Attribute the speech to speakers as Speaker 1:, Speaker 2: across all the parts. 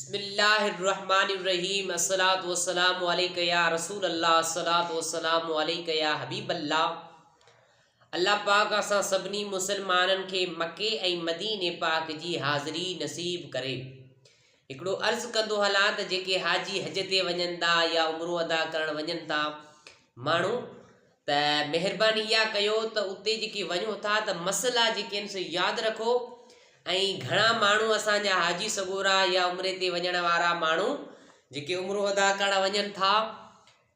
Speaker 1: بسم الله الرحمٰن الرحيم الصلوة والسلام عليک يا رسول الله الصلوة والسلام عليک يا حبيب الله الله پاڪ اسان سڀني مسلمانن کي مڪي ۽ مديني پاڪ جي حاضري نصيب ڪري. هڪڙو عرض ڪندو هلان ته جيڪي حاجي حج تي وڃن ٿا يا عمرو ادا ڪرڻ وڃن ٿا ماڻهو ته مهرباني اها ڪيو ته اتي جيڪي وڃو ٿا ته مسئلا جيڪي آهن سو ياد رکو ۽ گهڻا ماڻهو اسان جا حاجي سڳورا يا عمري تي وڃڻ وارا ماڻهو جيڪي عمرو ادا ڪرڻ وڃن ٿا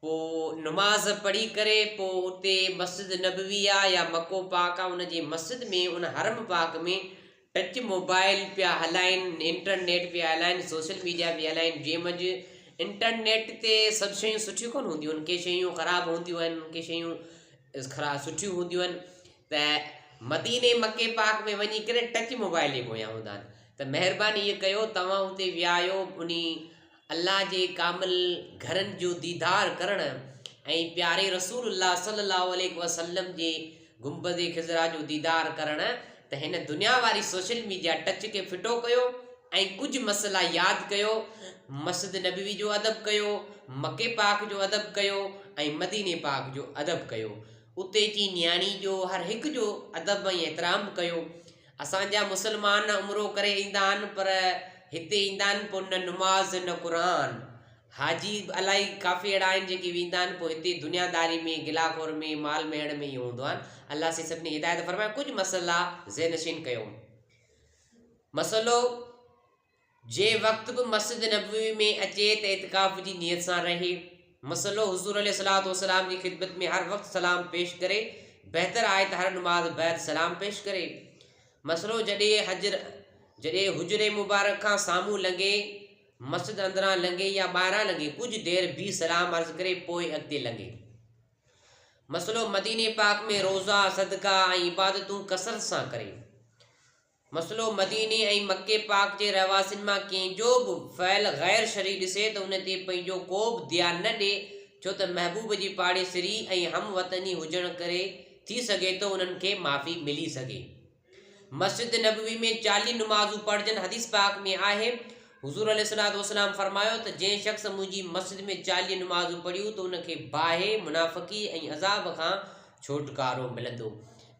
Speaker 1: پوء نماز پڙهي ڪري پوء اتي مسجد نبوي آ يا مڪو پاڪ آ ان جي مسجد ۾ ان حرم پاڪ ۾ ٽچ موبائل پيا هلائين انٽرنيٽ پيا هلائين سوشل ميڊيا پيا هلائين جنهن منجهه انٽرنيٽ تي سڀ شيون سٺيون ڪونه هونديون آهن ڪي شيون خراب هونديون آهن ڪي شيون خراب سٺيون هونديون آهن ته مديني مڪي پاڪ ۾ وڃي ڪري ٽچ موبائل جي پويان هوندا آهن ته مهرباني اهي ڪيو توهان اتي ويا آهيو انهي الله جي ڪامل گهرن جو ديدار ڪرڻ ۽ پياري رسول الله صلي الله عليه وسلم جي گنبذ خضرا جو ديدار ڪرڻ ته هن دنيا واري سوشل ميڊيا ٽچ کي ڦٽو ڪيو ۽ ڪجهه مسئلا ياد ڪيو، مسجد نبوي جو ادب ڪيو، مڪي پاڪ جو ادب ڪيو ۽ مديني پاڪ جو ادب ڪيو. اتي جي نياڻي جو هر هڪ جو ادب ۽ احترام ڪيو. اسان جا مسلمان عمرو ڪري ايندا آهن پر هتي ايندا آهن پوء نه نماز نه قرآن. حاجي به الائي ڪافي اهڙا آهن جيڪي ويندا آهن پوء هتي دنيا داري ۾ گلا خور ۾ مال ميڙ ۾ اهو هوندو آهن. الله سائين سڀني کي هدايت فرمائي ڪجهه مسئلا ذهن نشين ڪيو. مسئلو. جنهن وقت به مسجد نبوي ۾ اچي ته اعتڪاف جي نيت سان رهي. مصلو حضور عليه الصلوة والسلام جي خدمت ۾ هر وقت سلام پيش ڪري، بهتر آهي ته هر نماز بعد سلام پيش ڪري. مصلو جڏهن حجر جڏهن حجر مبارڪ کان سامهون لنگهي، مسجد اندران لنگهي يا ٻاهران لنگهي ڪجهه دير بيهي سلام عرض ڪري پوء اڳتي لنگهي. مصلو مديني پاڪ ۾ روزا، صدقا ۽ عبادتون ڪثرت سان ڪري. مسئلو مديني ۽ مڪي پاڪ جي رهواسين مان ڪنهن جو به فعل غير شرعي ڏسي ته ان تي پنهنجو ڪو به ڌيان نه ڏي ڇو ته محبوب جي پاڙيسري ۽ هم وطني هجڻ ڪري ٿي سگهي ٿو انهن کي معافي ملي سگهي. مسجد نبوي ۾ 40 نمازون پڙهجن حديث پاڪ ۾ آهي حضور عليه الصلوة والسلام فرمايو ته جنهن شخص منهنجي مسجد ۾ 40 نمازون پڙهيون ته ان کي باهه، منافقي ۽ عذاب کان ڇوٽڪارو ملندو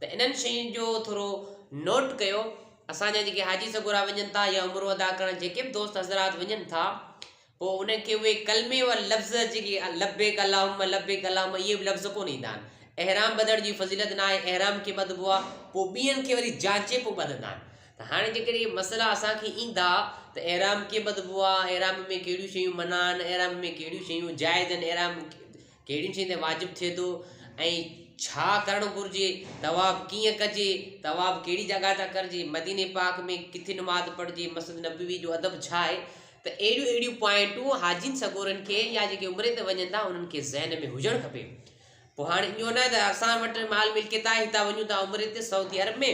Speaker 1: ته انهن شين جو ٿورو نوٽ ڪيو اسان جا جيڪي حاجي سڳورا وڃن ٿا يا عمرو ادا ڪرڻ جيڪي به دوست حضرات وڃن ٿا پوء انهن کي اهي ڪلمي وارا لفظ جيڪي لبيڪ اللهم لبيڪ اللهم اهي به لفظ ڪونه ايندا آهن احرام ٻڌڻ جي فضيلت نه آهي احرام کي ٻڌبو آهي پوء ٻين کي وري جانچي پوء ٻڌندا آهن ته هاڻي جيڪڏهن اهي مسئلا اسان کي ايندا ته احرام ڪيئن ٻڌبو آهي احرام ۾ ڪهڙيون شيون منع آهن احرام ۾ ڪهڙيون شيون جائز آهن احرام ڪهڙين شين تي واجب ٿئي ٿو ۽ ڇا ڪرڻ گهرجي، طواف ڪيئن ڪجي، طواف ڪهڙي جڳهه تان ڪرجي، مديني پاڪ ۾ ڪٿي نماز پڙهجي، مسجد نبوي جو ادب ڇا آهي ته اهڙيون اهڙيون پوائنٽون حاجين سڳورن کي يا جيڪي عمري تي وڃن ٿا انهن کي ذهن ۾ هجڻ کپي. پوء هاڻي اهو نه ته اسان وٽ مال ملڪيت آهي هتان وڃون ٿا عمري تي سعودي عرب ۾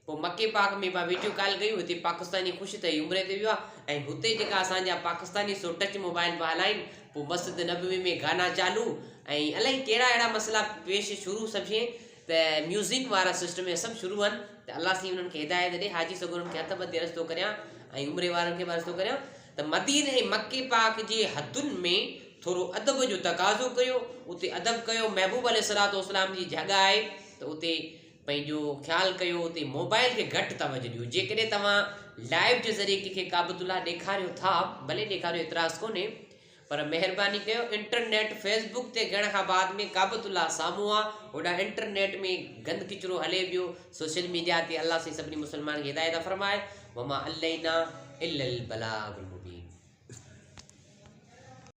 Speaker 1: پوء مڪي پاڪ ۾ پاڻ ويڊيو ڪال ڪيون هتي پاڪستاني خوش ته هي عمري تي ويو آهي ۽ هتي جيڪا اسان جا پاڪستاني سو ٽچ موبائل پيا هلائين پوء مسجد نبوي ۾ گانا چالو ۽ الائي ڪهڙا اهڙا مسئلا پيش شروع سڀ شيء ته ميوزڪ وارا سسٽم اهي سڀ شروع آهن ته الله سائين انهن کي هدايت ڏي حاجي سڳورن کي هٿ ٻڌي عرض ٿو ڪريان ۽ عمري وارن کي به عرض ٿو ڪريان ته مديني ۽ مڪي پاڪ جي حدن ۾ ٿورو ادب جو تقاضو ڪيو اتي ادب ڪيو محبوب عليه الصلوة والسلام جي جڳهه آهي ته اتي پنهنجو خيال ڪيو اتي موبائل کي گهٽ توجه ڏيو جيڪڏهن توهان لائيو جي ذريعي ڪنهن کي ڪعبت الله ڏيکاريو ٿا ڀلي ڏيکاريو اعتراض ڪونهي پر مهرباني ڪيو انٽرنيٽ فيس بڪ تي گهڻ کان بعد ۾ ڪعبت الله سامهون آ هوڏانهن انٽرنيٽ ۾ گند ڪچرو هلي پيو سوشل ميڊيا تي الله سائين سڀني مسلمانن کي هدايت فرمائي وما علينا الا البلاغ المبين.